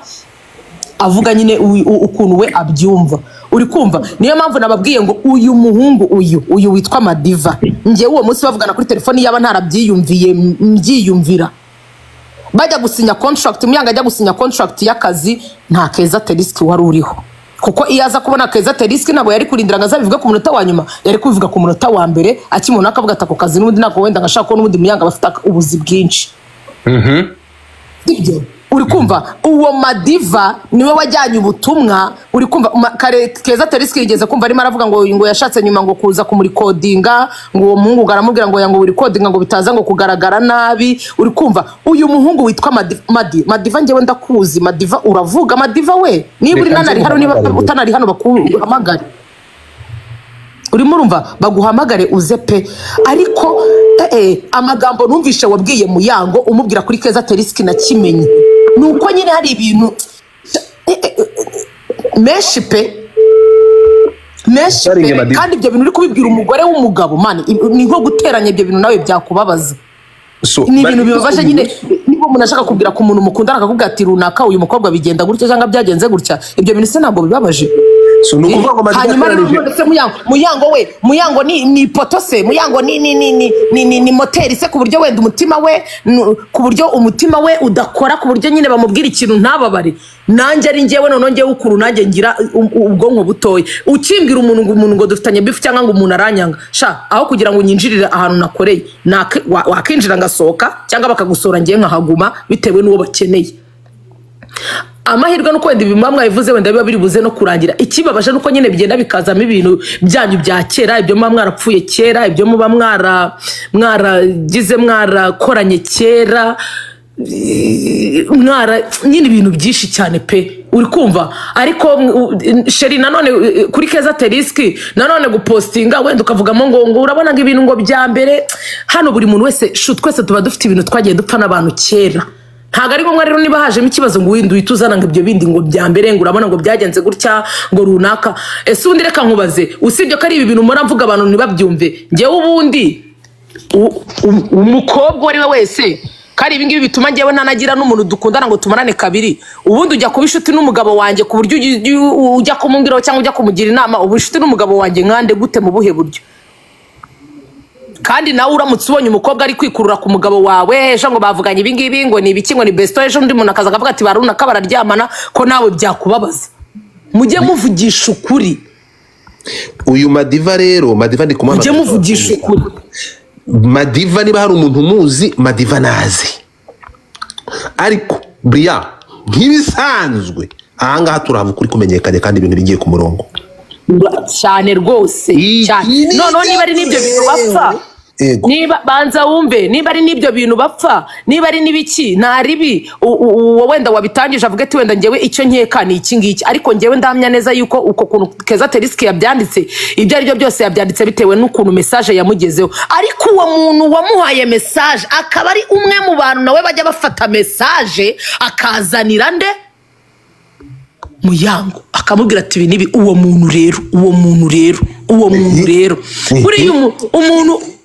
avuga nyine ukuntu we abyumva. Uri kumva? Niyo mpamvu nababwiye ngo uyu muhungu uyu witwa Madiva, njyewe uwo munsi bavugana kuri telefoni yaba ntarabyiyumviye mbyiyumvira bajya gusinya contract, Muyanga ajya gusinya contract y'akazi nta Keza Teriski wari uriho, kuko iyo aza kubona Keza Teriski ntabwo yari kurindira ngo azabivuge ku munota wa nyuma, yari kubivuga ku munota wa mbere akimubona akavuga ati ako kazi n'ubundi ntabwo wenda ngashaka ko n'ubundi Muyanga bafite ubuzi bwinshi. Sibyo? Uri kumva uwo Madiva niwe wajyanye ubutumwa. Uri kumva Keza Teriski yigeze kumva arimo aravuga ngo yashatse nyuma ngo kuza kumurikodinga, ngo uwo muhungu aramubwira ngo yango urikodinga ngo bitaza ngo kugaragara nabi. Uri kumva uyu muhungu witwa Madiva njyewe ndakuzi Madiva, uravuga Madiva we niba uri nanari hano, niba utanari hano bakuhamagare, urimo urumva baguhamagare uze pe. Ariko amagambo numvishe wabwiye Muyango umubwira kuri Keza Teriski na Kimenyi, nuko nyine hari ibintu menshi pe, menshi pe, kandi ibyo bintu uri kubibwira umugore w'umugabo man, ni nko guteranya ibyo bintu nawe byakubabaza. Ni ibintu bibabaje nyine. Niba umuntu ashaka kubwira ku muntu mukundana akakubwira ati runaka uyu mukobwa bigenda gutya cyangwa byagenze gutya, ibyo bintu se ntabwo bibabaje? Hanyuma rero ndetse Muyango we, Muyango ni ipoto se, Muyango ni moteri se, ku buryo wenda umutima we, ku buryo umutima we udakora, ku buryo nyine bamubwira ikintu ntababare. Nanjye ari njyewe none njyewe ukuru nanjye ngira ubwonko butoye, ukimbwira umuntu ngo dufitanye bifu cyangwa ngo umuntu aranyanga, sha aho kugira ngo unyinjirire ahantu nakoreye wakinjira ngasohoka cyangwa bakagusora ngiye nkahaguma bitewe n'uwo bakeneye. Amahirwe nuko wenda ibimwa mwabivuze wenda biba biri buze no kurangira. Ikibabaje nuko nyine bigenda bikazamo ibintu byanyu bya kera, ibyo muba mwarapfuye kera, ibyo muba mwaragize mwarakoranye kera, mwara nyine ibintu byinshi cyane pe. Uri kumva? Ariko sheri nanone kuri Keza Teriski nanone gupostinga wenda ukavugamo ngo urabona ngo ibintu ngo bya mbere hano, buri muntu wese twese tuba dufite ibintu twagiye dupfa n'abantu kera. Ntago ari ngombwa rero niba hajemo ikibazo ngo windi uhite uzana ngo ibyo bindi ngo bya mbere ngo urabona ngo byagenze gutya ngo runaka. Ese ubundi reka nkubaze, usibye ko ari ibi bintu mpora mvuga abantu ntibabyumve, njyewe ubundi umukobwa uwo ari we wese, kandi ibi ngibi bituma njyewe ntanagira n'umuntu dukundana ngo tumarane kabiri, ubundi ujya kuba inshuti n'umugabo wanjye ku buryo ujya kumubwiraho cyangwa ujya kumugira inama, ubu inshuti n'umugabo wanjye nkande gute mu buhe buryo? Kandi nawe uramutse ubonye umukobwa ari kwikurura ku mugabo wawe, ejo ngo bavuganye ibi ngibi ngo ni ibiki ngo ni besto, ejo undi muntu akaza akavuga ati barunaka bararyamana, ko nawe byakubabaza. Mujye muvugisha ukuri. Uyu Madiva rero, Madiva ndi kumuhamagara. Mujye muvugisha ukuri. Madiva niba hari umuntu umuzi, Madiva nazi. Ariko Bria, Nk'ibisanzwe ahangaha turahava ukuri kumenyekanye kandi ibintu bigiye ku murongo cyane rwose cyane. Noneho niba ari n'ibyo bintu bapfa, niba banza wumve, niba ari n'ibyo bintu bapfa, niba ari n'ibiki, nta ribi uwo wenda wabitangije avuga ati wenda njyewe icyo nkeka ni iki ngiki, ariko njyewe ndahamya neza yuko uko kuntu Keza Terisky yabyanditse, ibyo ari byo byose yabyanditse bitewe n'ukuntu message yamugezeho. Ariko uwo muntu wamuhaye message akaba ari umwe mu bantu nawe bajya bafata message akazanira nde Muyango, akamubwira ati ibi nibi. Uwo muntu rero buriya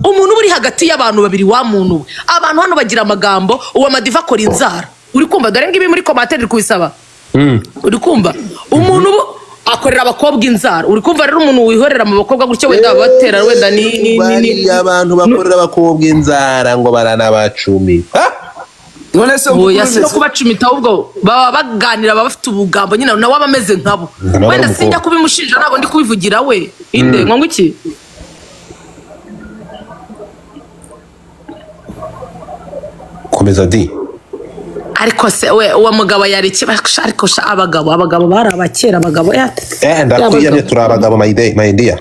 umuntu uri hagati y'abantu babiri, wa muntu we, abantu hano bagira amagambo. Uwo Madiva akora inzara, uri kumva? Dore ngibi muri commentaire iri kubisaba, uri kumva? Umuntu akorera abakobwa inzara, uri kumva? Rero umuntu wihorera mu bakobwa gutyo, wenda babatera, wenda ni abantu bakorera abakobwa inzara ngo baranabacumita. None se oya, si no kubacumita, ahubwo baba baganira, baba bafite ubugambo nyine, nawe aba ameze nkabo. Wenda sinjya kubimushinja, ntabwo ndi kubivugira we inde ngo iki. Komeza di. Ariko se we uwo mugabo yari iki? Ariko sha abagabo bari abakera, abagabo ya ndakwiyamye, turi abagabo my day, my dear.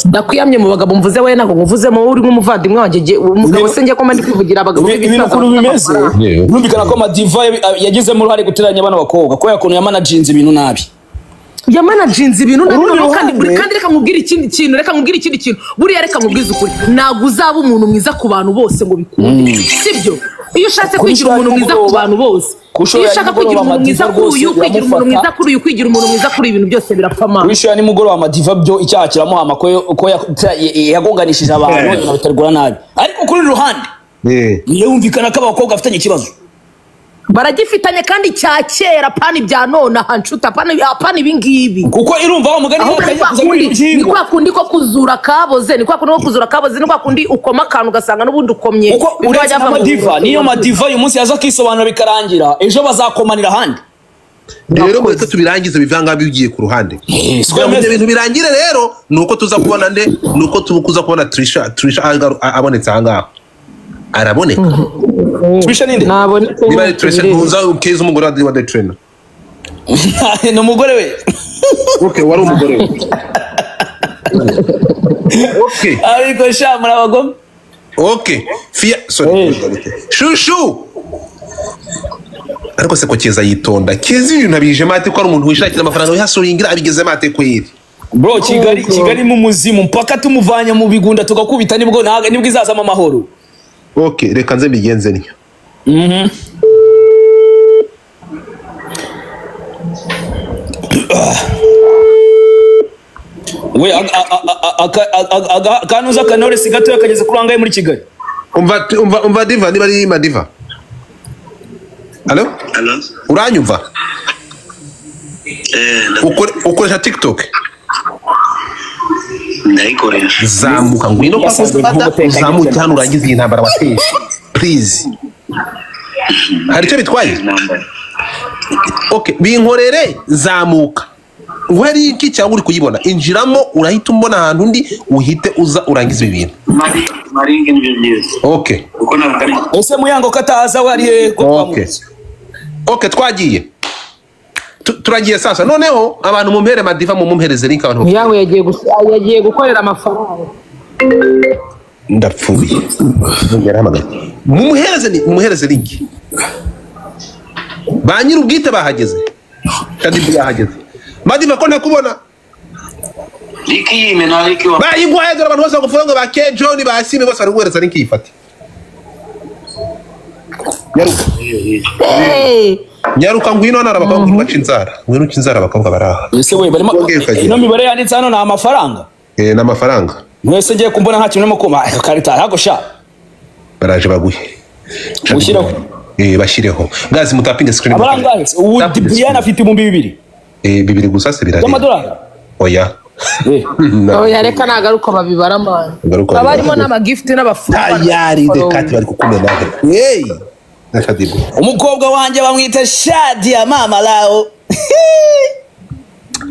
Ndakwiyamye mu bagabo mvuze, we ntabwo nkuvuzemo, uri nk'umuvandimwe wanjye. Umugabo se njye ko mba ndi kwivugira abagabo ibintu ukuntu bimeze, birumvikana ko Madiva yagizemo uruhare guteranya bano bakobwa, kubera ukuntu yamanajinze ibintu nabi. Yamanajinze ibintu nabi, kandi reka nkubwire ikindi kintu, reka nkubwire ikindi kintu. Buriya reka nkubwize ukuri, ntabwo uzaba umuntu mwiza ku bantu bose ngo bikunde, sibyo? Iyo ushatse kwigira umuntu mwiza ku bantu bose, iyo ushaka kwigira umuntu mwiza kuri uyu, kwigira umuntu mwiza kuri uyu, kwigira umuntu mwiza kuri ibintu byose birapfa amaso. Wishyura nimugoroba Madiva byo icyaha kiramuhama ko yagonganishije abantu batarwara nabi. Ariko kuri ruhande yumvikana ko abakobwa bafitanye ikibazo, baragifitanye kandi cya kera, pani bya none aha nshuta, pani ibi ngibi. Kuko irumva wa mugani ni kwa kundi ko kuzura kaboze, ni kwa kundi ko kuzura kaboze, ni kwa kundi ukoma akantu ugasanga n'ubundi ukomye. Kuko uretse na Madiva, niyo Madiva uyu munsi yaza akisobanura bikarangira, ejo bazakomanira ahandi. Rero mureke tubirangize bivanga bigiye ku ruhande. Ibyo bintu birangire rero nuko tuza kubona nde, nuko tuza kubona Trisha abonetse aha ngaha. Araboneka. Trisha ninde? Niba ari Trisha ntuza ukeza umugore wa The Trainer. Ni umugore we. Okay, wari umugore we. Okay. Ariko sha muri abagome. Okay. Fia sorry. Shushu. Ariko se ko Keza yitonda. Keza ibintu abije mate ko ari umuntu wishakira amafaranga wihasuringira abigeze mate kweri. Bro, Kigali mu muzimu mpaka tumuvanye mu bigunda tugakubita, nibwo nibwo izazama amahoro. Okay, reka nze mbigenze ntyo. We akanuza Knowless gatoya kageze kuri angahe muri Kigali? Umva Diva, niba ari Madiva. Allo? Uranyumva? Ukoresha TikTok? Ndayikoresha. Zamuka ngwino kwa Godfather, uzamuke hano urangize iyi ntambara wateye. Please. Hari icyo bitwaye? Okay, binkorere zamuka. Nguhe link cyangwa uri kuyibona, injiramo urahita umbona ahantu undi uhite uza urangize ibi bintu. Maringi nibyo byiza. Okay. Ese Muyango kataza we ari he? Okay. Okay, twagiye. Turagiye sasa. Noneho abantu mumpere Madiva, mumumpereze link abantu. Muyango yagiye gukorera amafaranga. Ndapfuye. Yarahamagaye. Mumuhereze link. Ba nyir'ubwite bahageze. Kandi yahageze. Madiva ko ntakubona. Link yime na link wa. Bayiguhaye dore abantu bose bagufunga ba K John ba Sime bose bari guhereza link yifate. Nyaruka. Nyaruka ngwino hano abakobwa baca inzara. Ngwino uca inzara abakobwa baraha. Ese we barimo ino mibare yanditse hano ni amafaranga. Ni amafaranga. Mwese ngiye kumbona nta kintu urimo karita ntago sha. Baraje baguhe. Ushyireho. Bashyireho. Gazi mutapinge screen. Abarangaye. Ubu Brian afite 2000. 2 gusa se birareba. Y'amadolari. Oya. Oya reka nagaruka babibara man. Abarimo n'amagift n'abafuka. Tayari de kati bari kukumena. Hey. Nakadibu. Umukobwa wanjye bamwita Shadia mama lao.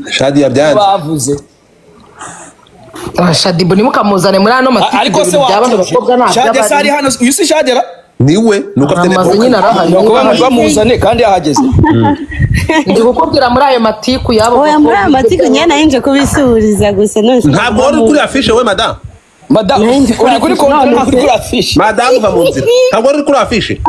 Shadia byanze. Bavuze. Shadibu nimukamuzane muri ano matiki. Ariko se wa Shadia sari hano, uyu si Shadia ra? Niwe nuko afite Amaze nyine arahari. Nuko bamuzane kandi yahageze. Ndi kukubwira muri ayo matiku yabo. Oya, muri ayo matiku nyine nari kubisuhuriza gusa none. Ntabwo wari kuri afishe we madamu. Madamu uri kuri konti, ntabwo uri kuri afishe. Madamu va mu nzira, ntabwo wari kuri afishe.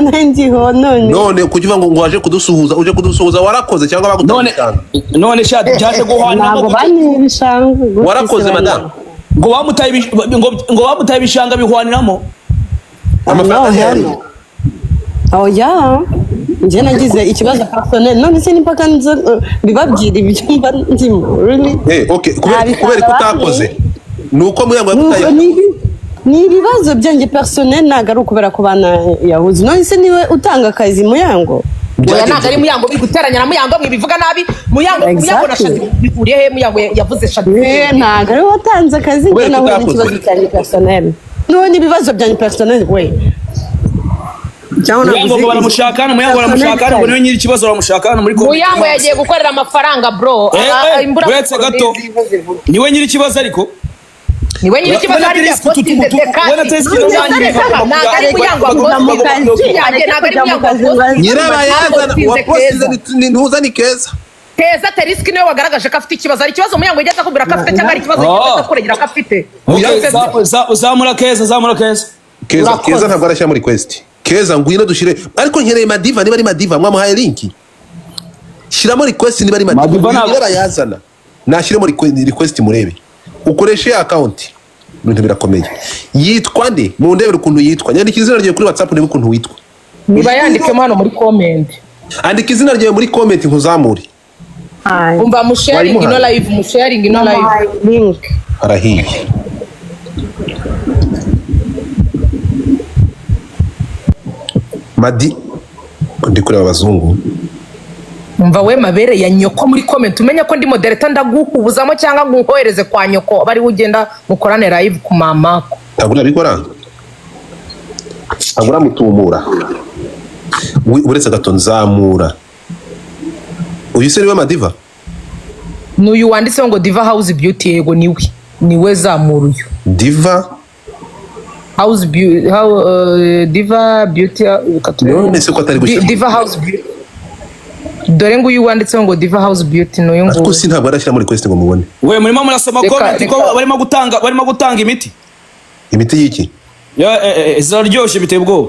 Nari ndiho none. None kugira ngo waje kudusuhuza, uje kudusuhuza warakoze cyangwa None bagutanga? none sha byaje guhana. Ntabwo banyira ibishanga. Warakoze madamu. Ngo bamutaye ngo bamutaye ibishanga bihwaniramo. Amafaranga yari. Oya, njye nagize ikibazo personnel, none se n'impaka nzo mbibabwira ibyo mba ndimo really? Eh, okay, kubera ko utakoze nuko Muyango yagutaye. Ni ibibazo byanjye personnel, ntabwo ari ukubera ko bana yahuze. None se niwe utanga akazi, Muyango? Oya, ntabwo ari Muyango biri guteranya na Muyango, mwibivuga nabi. Muyango, Muyango na Shadi bihuriye he? Muyango yavuze Shadi. Ntabwo ari we watanze akazi, njye nahuye n'ikibazo cyanjye personnel. None ibibazo byanjye personnel we. Muyango ngo baramushaka hano, Muyango baramushaka hano, ngo niwe nyiri ikibazo, baramushaka hano muri konti. Muyango yagiye gukorera amafaranga bro. Uretse gato, niwe nyiri ikibazo ariko. Niwe nyiri ikibazo, hari ibya postinze dekati. Ntabwo ari Muyango wapostinze, ntabwo ari Muyango wapostinze. Nyirabayazana wapostinze ni ntuza ni Keza. Keza Teriski niwe wagaragaje ko afite ikibazo. Hari ikibazo Muyango yigeze akubwira ko afite cyangwa hari ikibazo yigeze akuregera ko afite? Zamura Keza, zamura Keza. Keza, Keza ntabwo arashyira muri request. Keza ngwino dushire, ariko nkereye Madiva, niba ari Madiva mwamuhaye link. Shyiramo request niba ari Madiva, nyirabayazana nashyiremo request murebe. Ukoreshe account. Ibintu birakomeye. Yitwa nde? Mundebere ukuntu yitwa. Nyandika izina ryawe kuri WhatsApp ndebe ukuntu witwa. Niba yandikemo hano muri comment. Andika izina ryawe muri comment nkuzamure. Umva musharing ino live, musharing ino live. Link. Arahiye. Madi ndi kureba abazungu. Umva we mabere ya nyoko muri comment, umenye ko ndi moderator, ndaguhubuzamo cyangwa nguhohereze kwa nyoko bari ugenda mukorane live ku mamako. Ntabwo urabikora? Ntabwo uramutumura. Uretse gato nzamura. Uyu se niwe Madiva? N'uyu wanditseho ngo Diva House Beauty, yego niwe. Niwe zamura uyu. Diva House Beauty, how Diva Beauty. None se ko atari gushyira. Diva House Beauty. Dore nguyu wanditseho ngo Diva House Beauty n'uyu nguyu. Ariko si ntabwo arashyira muri request ngo mubone. We murimo murasoma comment ko barimo gutanga imiti. Imiti y'iki? Ziraryoshye biteye ubwoba.